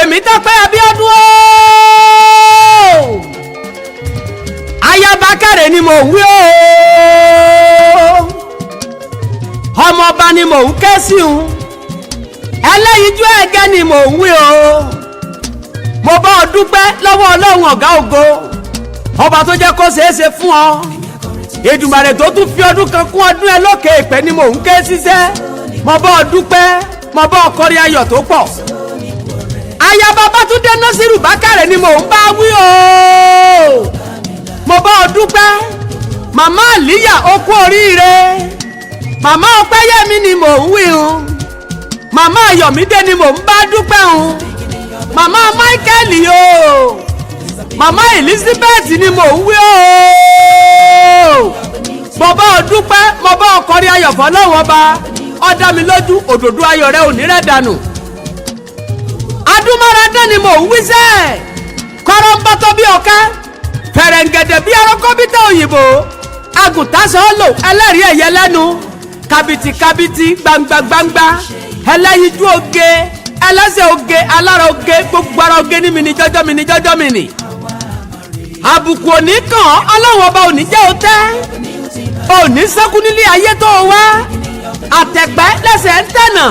Tèmítọ́pẹ́ Abíọ́dún ooo, ayaba kẹrẹ ni mò ń wí ooo, ọmọọba ni mò ń ké sí un, ẹlẹ́yinjú ẹ̀gẹ́ ni mò ń wí o. Mo bá ọ dúpẹ́ lọ́wọ́ Ọlọ́run ọ̀gá ògo, ọba tó jẹ́ kó ṣeé ṣe fún ọ, Èdùmàrè tó tún fi ọdún kan kún ọdún ẹ lókè ìpẹ́ ni mò ń ké síṣẹ́. Mo bá ọ dúpẹ́, mo bá ọ kọrin ayọ̀ tó pọ̀. Ayaba Bátúndé Násírù Bákàrẹ̀ ni mò ń bá wí o. Mo bá ọ dúpẹ́. Màmá Àlíyà, ó kú oríire. Màmá Ọpẹ́yẹmí ni mò ń wí o. Màmá Ayọ̀mídé ni mò ń bá dúpẹ́ o. Màmá Michael o, màmá Elizabeth ni mò ń wí o. Mo bá ọ dúpẹ́, mo bá ọ kọrin ayọ̀ fọlọ́wọ́n ọba. Ó dá mi lójú, òdòdó ayọ̀ rẹ ò ní rẹ̀ dànù. Adúmáradán ni mò ń wí sẹ́, kọ́rọ́ńbọ́tọ́ bí ọ̀ká, fẹ̀rẹ̀ǹgẹ̀dẹ̀ bí arọ́kọ́bítà òyìnbó, àgùntàsọ́ọ̀lò ẹlẹ́rìí ẹ̀yẹ lẹ́nu, kàbìtì kàbìtì, gbangba gbangba, ẹlẹ́yinjú oge, ẹlẹ́sẹ̀ oge, alára oge, gbogbo ara oge ní mi ní jọ́jọ́ mi ní jọ́jọ́ mi ní. Àbùkù òní kàn ọ́, Ọlọ́run ọba òní jẹ́ o tẹ́, òní sẹ́kù nílé ayé tó o wá. Àtẹ̀pẹ́ lẹ́sẹ̀ ń tẹ̀nà,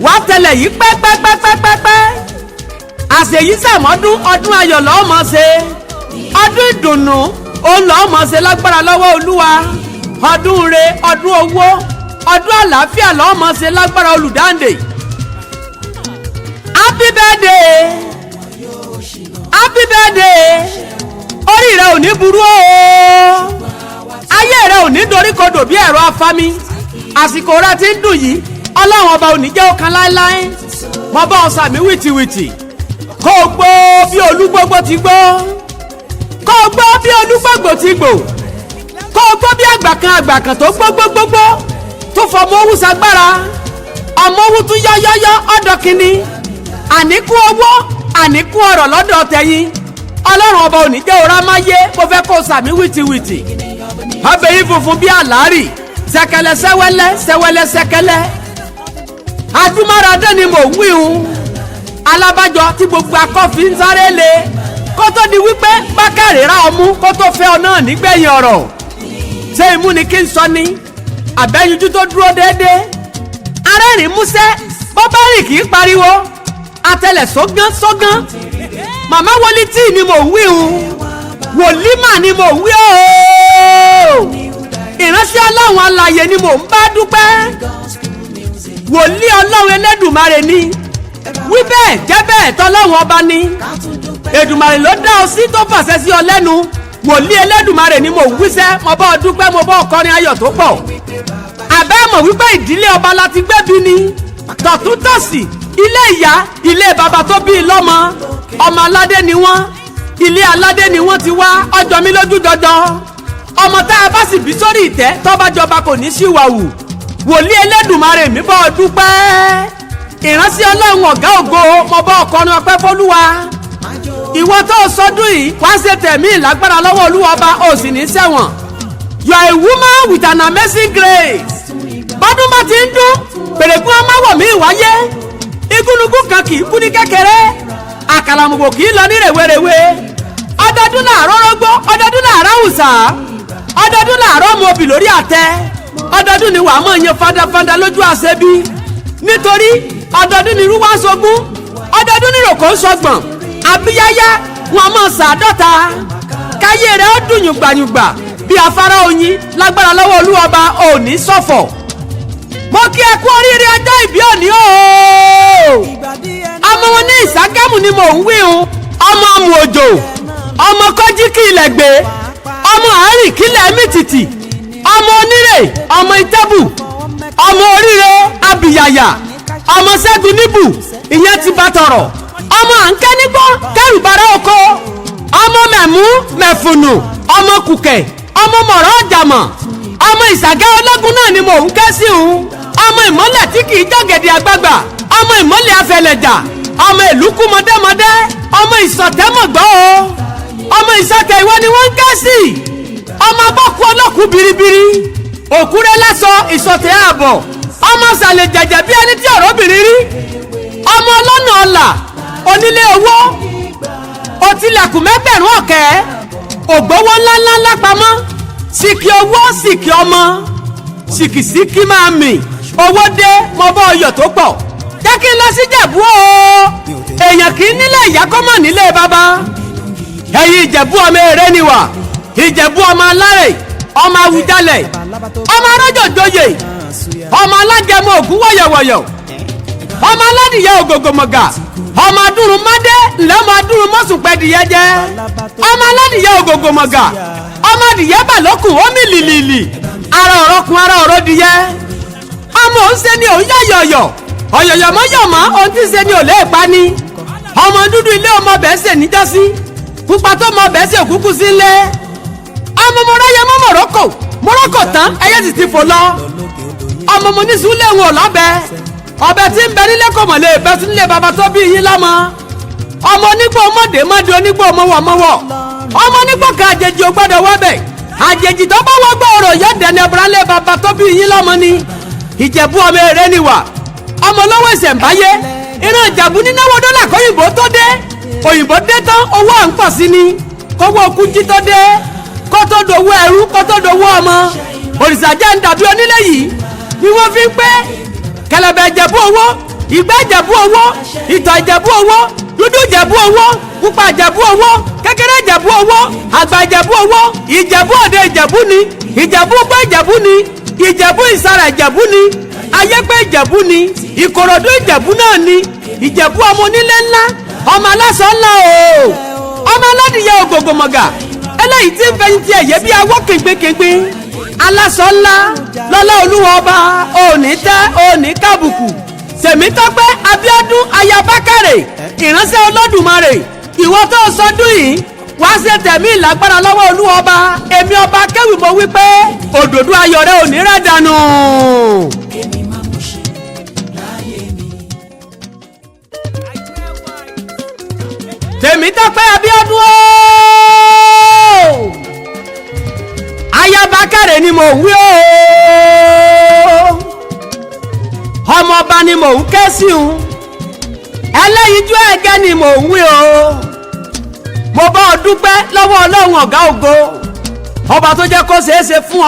wàá tẹlẹ̀ yìí pẹ́pẹ́pẹ́pẹ́pẹ́. Àṣeyí sàmọ́dún, ọdún ayọ̀ lọ́ọ́ mọ̀ ṣe, ọdún ìdùnnú òun lọ́ọ́ mọ̀ ṣe lágbára lọ́wọ́ Olúwa. Ọdún re, ọdún owó, ọdún àlàáfíà lọ́ọ́ mọ̀ ṣe lágbára olùdáǹdè. Happy birthday, happy birthday! Orí rẹ ò ní burú o, ayé rẹ ò ní doríkodò bí ẹ̀rọ afami. Àsìkò rẹ ti ń dùn yìí, Ọlọ́run ọba ò ní jẹ́ ó kan láéláé. Mo bá ọ sàmí wìtìwìtì, kó o gbó bí olúgbógbó ti gbó, kó o gbó bí olúgbògbò ti gbò, kó o gbó bí àgbà kan àgbà kan tó gbó gbógbógbó tó fọmọ owó sagbára, ọmọ owó tún yọ́yọ́yọ́ ọ̀dọ̀ kínní. Àníkún owó, àníkún ọ̀rọ̀ lọ́dọ̀ tẹ̀yìn, Ọlọ́run ọba ò ní jẹ́ òrá máyé. Mo fẹ́ kó o sàmí wìtìwìtì. Abẹ́yí funfun bí àlárì, sẹ̀kẹ̀lẹ̀ sẹ́wẹ́lẹ́ sẹ́wẹ́lẹ́ sẹ́kẹ́lẹ́. Adúmáradán ni mò ń wíhun, alábàjọ tí gbogbo akọ́fí ń sáré lé kó tó di wípé Bákàrè rà ọmú kó tó fẹ́ ọ náà nígbẹ̀yìn ọ̀rọ̀. Ṣé imú ni kí n sọ ni àbẹ́yinjú tó dúró déédéé? Arẹ́rìn músẹ́, bó bá rìn kì í pariwo, atẹlẹ̀ sógán sógán. Màmá wọlé tí ni mò ń wíhun, wòlímà ni mò ń wí ooo. Ìránṣẹ́ Ọlọ́run alààyè ni mò ń bá dúpẹ́. Wòlíì Ọlọ́run Elédùmarè ni, wí bẹ́ẹ̀ jẹ́ bẹ́ẹ̀ tọ́lọ́run ọba ni. Èdùmàrè ló dá ọ sí tó fàṣẹ sí ọ lẹ́nu. Wòlíì Elédùmarè ni mò ń wíṣẹ́. Mo bá ọ dúpẹ́, mo bá ọ kọrin ayọ̀ tó pọ̀. Àbẹ́ mọ̀ wípé ìdílé ọba la ti gbẹ́bí ni, tọ̀túntọ̀sì, ilé ìyá, ilé bàbá tó bí i lọ́mọ, ọmọ aládé ni wọ́n, ilé aládé ni wọ́n ti wá. Ọjọ́ mi lójú jọjọ. Ọmọ tá a bá sì bí sórí ìtẹ́ tó bá jọba kò ní síwàwù. Wòlíì Elédùmarè mi bá ọ dúpẹ́. Ìránṣẹ́ Ọlọ́run ọ̀gá ògo, mo bá ọkọrin ọpẹ́ fọlúwa. Ìwọ tó sọdún yìí, wá ṣe tẹ̀mí ìlágbára lọ́wọ́ Olúwa ọba, ò sì ní ṣẹ̀wọ̀n. You are a woman with an amazing grace. Bọ́dún bá ti ń dún, pèrègùn amáwọ̀ mi wáyé. Igúnnugún kan kì í kú ní kékeré, àkàlàmùgbò kì í lọ ní rèwerèwe. Ọdọọdún làárọ̀ rọ́gbó, ọdọọdún làárọ̀ àwùsà, ọdọọdún làárọ̀ mọ obì lórí àtẹ. Ọdọọdún ni wàá mọ̀ yan fandafanda lójú àṣẹbí, nítorí ọdọọdún ni irú wá ń sogún, ọdọọdún ni ròkó ń sọgbọ̀n, àbíyáyá wọn mọ̀ sàádọ́ta. Káyé rẹ̀ ó dùn yùngbàyùngbà bí afárá oyin lágbára lọ́wọ́ Olúwọba, ò ní ṣọ̀fọ̀. Mo kí ẹ kú oríire ọjọ́ ìbí òní o. Ọmọ wọn ní Ìságámù ni mò ń wíhun, ọmọ ọmọ òjò, ọmọ kọjí kí ilẹ̀ gbé, ọmọ àárín kílẹ̀ mìtìtì, ọmọ onírè, ọmọ ìtẹ́bù, ọmọ oríire abìyàyà, ọmọ ṣẹ́gun níbù, ìyẹn ti bá tọrọ, ọmọ àǹkẹ́ nígbọ́ kẹrùbárà oko, ọmọ mẹ̀mú mẹ̀fùnù, ọmọ kùkẹ̀, ọmọ mọ̀rọ̀ ọ̀jàmọ̀, ọmọ Ìsàgẹ́ ológun náà ni mò ń ké sí òun, ọmọ ìmọ́lẹ̀ tí kì í jọ̀gẹ̀dẹ̀ àgbagbà, ọmọ ìmọ́lẹ̀ afẹlẹ̀jà, ọmọ ìlúkú mọdẹ́mọdẹ́, ọmọ ìsọ̀tẹ́mọ̀gbọ́ o, ọmọ ìsọ̀tẹ̀. Ìwọ ni wọ́n ń ké sí, ọmọ abọ́kú ọlọ́kú biribiri, òkúrẹ́ lásọ ìsọ̀tẹ̀ ààbọ̀, ọmọ sàlẹ̀ jẹ̀jẹ̀ bí ẹni tí ọ̀rọ̀bìnrin rí, ọmọ ọlọ́nà ọ̀là. Onílé owó, o tilẹ̀kùn mẹ́gbẹ̀rún ọ̀kẹ́, ògbówó ńláńlá pamọ́, sìkì owó, sìkì ọmọ, sìkìsìkì máa mì. Owó dé, mo bọ́ ọyọ̀ tó pọ̀. Jẹ́ kí n lọ sí Ìjẹ̀bú o. Èèyàn kì í nílé ìyá kó mọ̀ nílé bàbá. Ẹ̀yin Ìjẹ̀bú, ọmọ eré ni wà. Ìjẹ̀bú, ọmọ alárè, ọmọ Awùjalẹ̀, ọmọ arájòjòyè, ọmọ alágẹmọ ògún wọ̀yọ̀wọ̀yọ̀, ọmọ aládìyẹ ògògòmọ̀gà, ọmọ adúrún mádé ńlẹ́, ọmọ adúrún mọ́sùnpẹ̀dìyẹ jẹ́, ọmọ aládìyẹ ògògòmọ̀gà, ọmọ adìyẹ bàlókùn omi lìlìlì, ara ọ̀rọ̀ kun ara ọ̀rọ̀ dìyẹ. Ọmọ òun ṣe ni òun yọ̀yọ̀yọ̀ ọ̀yọ̀yọ̀ mọ́yọ̀mọ́, ohun tí ń ṣe ni ò lè pa ni. Ọmọ dúdú ilé ọmọ bẹ́ẹ̀ ṣe níjọ́sí, pupa tó mọ bẹ́ẹ̀ ṣe òkúkú sí ilé. Ọmọ mo ráyẹ mọ́ Mọ̀rọ́kò, Mọ̀rọ́kò tán, ẹyẹ sì ti fò lọ. Ọmọ mo ní sùúlẹ̀ wọn ò lọ́bẹ̀, ọbẹ̀ tí ń bẹ nílé kò mọ̀ lè bẹ́ sílé bàbá tó bí yín lọ́mọ. Ọmọ onígbò mọ̀dé mọ́dé, onígbò mọ̀wọ̀ mọ̀wọ̀, ọmọ onígbò kan àjèjì ò gbọ́dọ̀ wọ́bẹ̀. Àjèjì tó bá wọ́n gbọ́ ọ̀rọ̀ yóò dẹni ọ̀bùrà lé bàbá tó bí yín lọ́mọ ni. Ìjẹ̀bú, ọmọ èrè ni wà, ọmọ olówó ìṣẹ̀ǹbáyé. Ìran Ìjẹ̀bú nínáwó dọ́là kóyìnbó tó dé. Òyìnbó dé tán, owó à ń pọ̀ sí ni. Kówó kújí tó dé, kó tó dowó ẹrú, kó tó dowó ọmọ. Òrìṣà jẹ́ ń dàbí onílé yìí ni wọ́n fi ń pé kẹlẹ̀bẹ̀ Ìjẹ̀bú owó, ìgbẹ́ Ìjẹ̀bú owó, ìtọ̀ Ìjẹ̀bú owó, dúdú Ìjẹ̀bú owó, pupa Ìjẹ̀bú owó, kékeré Ìjẹ̀bú owó, àgbà Ìjẹ̀bú owó. Ìjẹ̀bú òde Ìjẹ̀bú ni, Ìjẹ̀bú gbọ́ Ìjẹ̀bú ni, Ìjẹ̀bú ìsara Ìjẹ̀bú ni, Ayépé Ìjẹ̀bú ni, Ìkòròdú Ìjẹ̀bú náà ni. Ìjẹ̀bú, ọmọ onílé ńlá, ọmọ aláṣọ ńlá o, ọmọ aládìyẹ ògògòmọ̀gà, eléyìí tí ń fẹ̀yìntì ẹ̀yẹ bí awọ́ kìngbìnkìngbìn, aláṣọ ńlá. Lọ́lá Olúwa ọba, òní tẹ́ òní kábùkù. Tèmítọ́pẹ́ Abíọ́dún aya Bákàrè, ìránṣẹ́ Olódùmarè, ìwọ tó sọdún yìí wá ṣe tẹ̀mí ìlágbára lọ́wọ́ Olúwa ọba. Èmi ọba kéwì mo wí pé òdòdó ayọ̀ rẹ ò ní rẹ̀ dànù. Kémi má mú ṣe láyé mi. Tèmítọ́pẹ́ Abíọ́dún ooo, aya Bákàrè ni mò ń wí ooo, ọmọọba ni mò ń ké sí un, ẹlẹ́yinjú ẹ̀gẹ́ ni mò ń wí o. Mo bá ọ dúpẹ́ lọ́wọ́ Ọlọ́run ọ̀gá ògo, ọba tó jẹ́ kó ṣeé ṣe fún ọ.